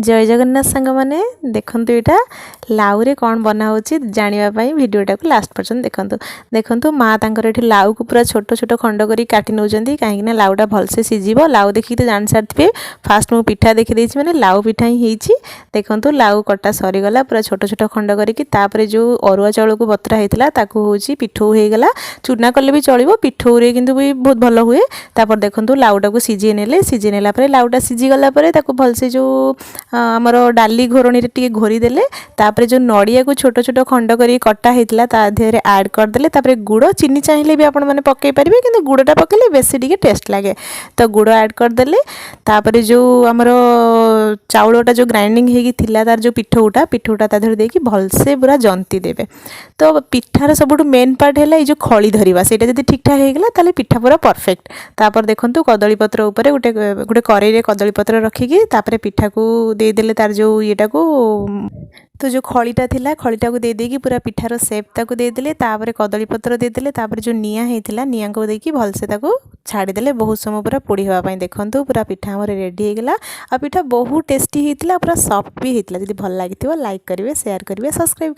ଜୟ ଜଗନ୍ନାଥ ସାଙ୍ଗମାନେ। ଦେଖନ୍ତୁ, ଏଇଟା ଲାଉରେ କ'ଣ ବନା ହେଉଛି। ଜାଣିବା ପାଇଁ ଭିଡ଼ିଓଟାକୁ ଲାଷ୍ଟ ପର୍ଯ୍ୟନ୍ତ ଦେଖନ୍ତୁ। ଦେଖନ୍ତୁ, ମା ତାଙ୍କର ଏଠି ଲାଉକୁ ପୁରା ଛୋଟ ଛୋଟ ଖଣ୍ଡ କରି କାଟି ନେଉଛନ୍ତି, କାହିଁକିନା ଲାଉଟା ଭଲସେ ସିଝିବ। ଲାଉ ଦେଖିକି ତ ଜାଣିସାରିଥିବେ। ଫାଷ୍ଟ ମୁଁ ପିଠା ଦେଖିଦେଇଛି, ମାନେ ଲାଉ ପିଠା ହିଁ ହେଇଛି। ଦେଖନ୍ତୁ, ଲାଉ କଟା ସରିଗଲା ପୁରା ଛୋଟ ଛୋଟ ଖଣ୍ଡ କରିକି। ତାପରେ ଯେଉଁ ଅରୁଆ ଚାଉଳକୁ ବତୁରା ହେଇଥିଲା, ତାକୁ ହେଉଛି ପିଠଉ ହେଇଗଲା। ଚୁନା କଲେ ବି ଚଳିବ, ପିଠଉରେ କିନ୍ତୁ ବି ବହୁତ ଭଲ ହୁଏ। ତାପରେ ଦେଖନ୍ତୁ, ଲାଉଟାକୁ ସିଝେଇ ନେଲେ। ସିଝେଇ ନେଲା ପରେ, ଲାଉଟା ସିଝିଗଲା ପରେ ତାକୁ ଭଲସେ ଯେଉଁ ଆମର ଡାଲି ଘୋରଣୀରେ ଟିକେ ଘୋରି ଦେଲେ। ତାପରେ ଯେଉଁ ନଡ଼ିଆକୁ ଛୋଟ ଛୋଟ ଖଣ୍ଡ କରି କଟା ହେଇଥିଲା, ତା ଦେହରେ ଆଡ଼୍ କରିଦେଲେ। ତାପରେ ଗୁଡ଼, ଚିନି ଚାହିଁଲେ ବି ଆପଣମାନେ ପକାଇ ପାରିବେ, କିନ୍ତୁ ଗୁଡ଼ଟା ପକାଇଲେ ବେଶୀ ଟିକେ ଟେଷ୍ଟ ଲାଗେ। ତ ଗୁଡ଼ ଆଡ଼୍ କରିଦେଲେ। ତାପରେ ଯେଉଁ ଆମର ଚାଉଳଟା ଯେଉଁ ଗ୍ରାଇଣ୍ଡିଙ୍ଗ ହେଇକି ଥିଲା, ତାର ଯେଉଁ ପିଠଉଟା ପିଠଉଟା ତା ଦେହରେ ଦେଇକି ଭଲସେ ପୁରା ଜନ୍ତି ଦେବେ। ତ ପିଠାର ସବୁଠୁ ମେନ୍ ପାର୍ଟ ହେଲା ଏଇ ଯେଉଁ ଖଳି ଧରିବା। ସେଇଟା ଯଦି ଠିକ୍ଠାକ୍ ହେଇଗଲା, ତାହେଲେ ପିଠା ପୁରା ପରଫେକ୍ଟ। ତାପରେ ଦେଖନ୍ତୁ, କଦଳୀ ପତ୍ର ଉପରେ ଗୋଟେ ଗୋଟେ କରେଇରେ କଦଳୀ ପତ୍ର ରଖିକି ତାପରେ ପିଠାକୁ ଦେଇଦେଲେ, ତାର ଯେଉଁ ଇଏଟାକୁ, ତ ଯେଉଁ ଖଳିଟା ଥିଲା, ଖଳିଟାକୁ ଦେଇଦେଇକି ପୁରା ପିଠାର ସେପ୍ ତାକୁ ଦେଇଦେଲେ। ତାପରେ କଦଳୀ ପତ୍ର ଦେଇଦେଲେ। ତାପରେ ଯେଉଁ ନିଆଁ ହେଇଥିଲା, ନିଆଁକୁ ଦେଇକି ଭଲସେ ତାକୁ ଛାଡ଼ିଦେଲେ ବହୁତ ସମୟ ପୁରା ପୋଡ଼ି ହେବା ପାଇଁ। ଦେଖନ୍ତୁ, ପୁରା ପିଠା ଆମର ରେଡ଼ି ହେଇଗଲା। ଆଉ ପିଠା ବହୁତ ଟେଷ୍ଟି ହେଇଥିଲା, ପୁରା ସଫ୍ଟ ବି ହେଇଥିଲା। ଯଦି ଭଲ ଲାଗିଥିବ, ଲାଇକ୍ କରିବେ, ସେୟାର କରିବେ, ସବସ୍କ୍ରାଇବ୍।